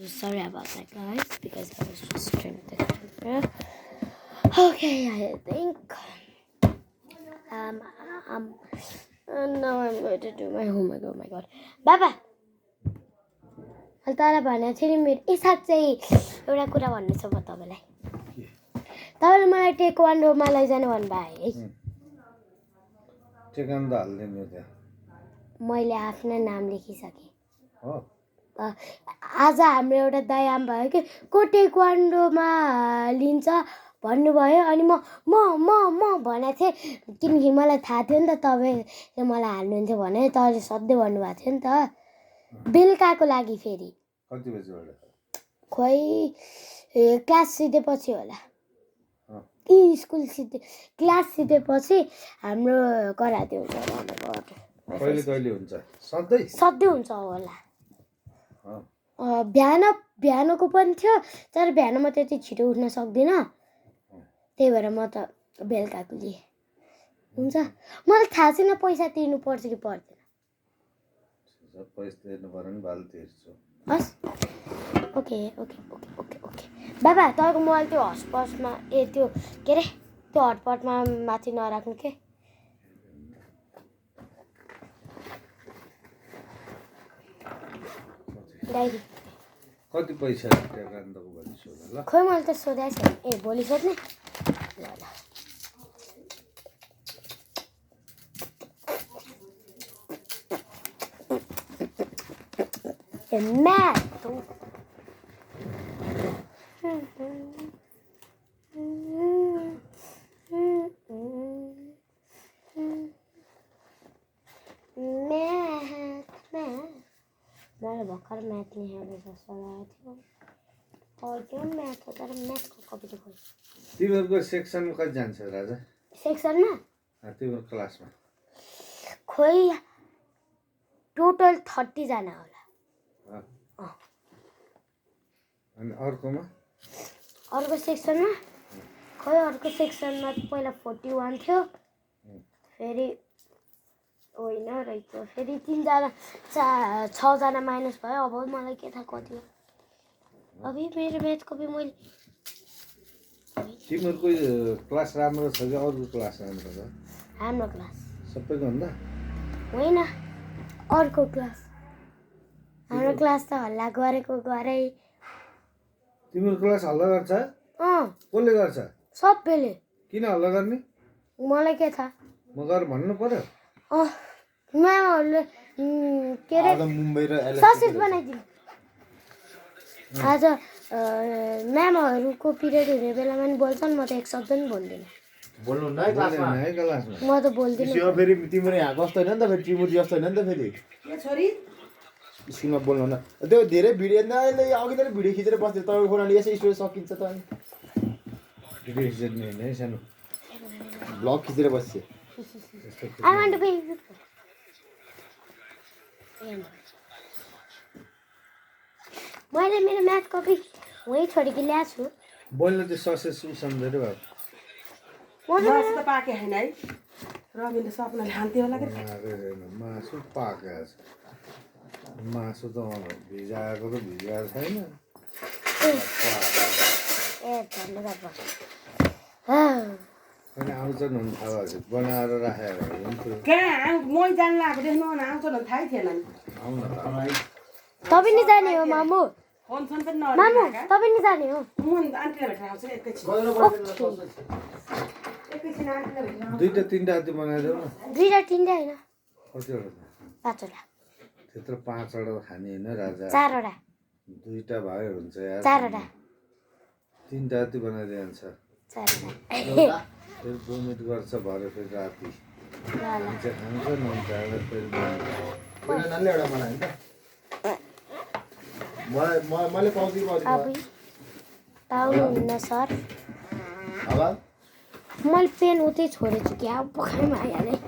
Sorry about that, guys, because I was just streaming the camera. Okay, I think now I'm going to do my homework. Oh my god, Baba. अहिले तँलाई भनेको थिएँ नि मेरो साँच्चै एउटा कुरा भन्नु छ म तपाईँलाई तपाईँले मलाई टेक्वान्डोमा लैजानु भन्नुभयो है टेक्वान्डो हाल्दिनु त्यहाँ मैले आफ्नो नाम लेखिसकेँ आज हाम्रो एउटा दयाम भयो कि को टेक्वान्डोमा लिन्छ भन्नुभयो अनि म भनेको थिएँ किनकि मलाई थाहा थियो नि त तपाईँले मलाई हाल्नुहुन्थ्यो भने तपाईँले सधैँ भन्नुभएको थियो नि त बेलुकाको लागि फेरि कति बजेबाट खोइ क्लास सिधेपछि होला स्कुल क्लास सिधेपछि हाम्रो कराते हुन्छ कहिले हुन्छ सधैँ हुन्छ होला बिहानको पनि थियो तर बिहान म त्यति छिटो उठ्न सक्दिनँ त्यही भएर म त बेलुकाको लिएँ हुन्छ मलाई थाहा छैन पैसा तिर्नु पर्छ कि पर्दैन पैसा तिर्नु पर्यो नि भाल तिर्छु हस् ओके बाबा तपाईँको मोबाइल त्यो हटस्पटमा त्यो के अरे त्यो हटस्पटमा माथि नराख्नु के डायरी कति पैसा टेक्वान्डोको भोलि सोध ल खोइ मैले त सोधेको छैन ए भोलि सोध्ने ल math. मैले भर्खर म्याथ लेखेको जस्तो लागेको थियो त्यो म्याथ हो तर म्याथको कपी त खोइ तिमीहरूको सेक्सनमा कति जान्छ राजा सेक्सनमा तिम्रो क्लासमा खोइ टोटल 30 जना होला अनि अर्को सेक्सनमा खोइ अर्को सेक्सनमा पहिला 41 थियो फेरि होइन रहेछ फेरि 3 जना 6 जना माइनस भयो अब मलाई के थाहा कति हो अभी मेरो म्याथ कपी मैले तिमीहरूको क्लास राम्रो छ कि अरू क्लास राम्रो छ हाम्रो क्लास सबैको भन्दा होइन अर्को क्लास हाम्रो क्लास त हल्ला गरेको गरे तिम्रो क्लास हल्ला गर्छ कसले गर्छ सबैले किन हल्ला गर्ने मलाई के थाहा म गएर भन्नु पर्यो म्यामहरूले के अरे मुम्बई र ससेज बनाइदिनु आज म्यामहरूको पिरियड हुने बेलामा नि बोल्छन् म त एक शब्द नि बोल्दिनँ बोल्नु न क्लासमा म त बोल्दिनँ यो फेरि तिम्रो यहाँ कस्तो हैन नि त फेरि टिमुर जस्तो हैन नि त फेरि छोरी स्कुलमा बोल्नु न त्यो धेरै भिडियो अहिले अघि त भिडियो खिचेर बस्थ्यो तपाईँको फोनले यसै स्टोरी सकिन्छ त भिडियो खिच्ने हैन सानो ब्लग खिचेर बस्छ I want to be मैले मेरो म्याथ कपी वही छोडिकन ल्याएको छु बोल्न त्यो ससेस सम्झेर भयो मासु त पाके हैन है रविले सपना हान्थ्यो होला के मासु पाकेको छ मासु त भिजाएको त भिजाएको छैन ए धन्यवाद अनि आउँछन् भने थाहा भएको बनाएर राखेको हुन्थ्यो कहाँ मै जान लाग्यो देख्नु न आउँछ भने थाहै थिएन नि आउन त तपाईँ नि जाने हो मामु फोन फोन पनि मामु तपाईँ नि जाने हो म आन्टीलाई भेट्न आउँछु एकैछिन एकैछिन आन्टीलाई भेट्न दुईटा तीनटा जति बनाइदेऊ न दुईटा तिनटा होइन कतिवटा 5वटा त्यत्रो 5वटा खाने होइन राजा 4वटा दुईटा भयो हुन्छ यार 4वटा तीनटा जति बनाइदिए हुन्छ 4वटा फेरि 2 मिनट गर्छ भरे फेरि राति ल खान्छ नुन चाहेर फेरि पहिला नल्ले एउटा मलाई हैन मैले पाउँदै अबि पाउनुहुन्न सर अब मैले पेन उतै छोडेछु कि अब पखाइमा आइहालेँ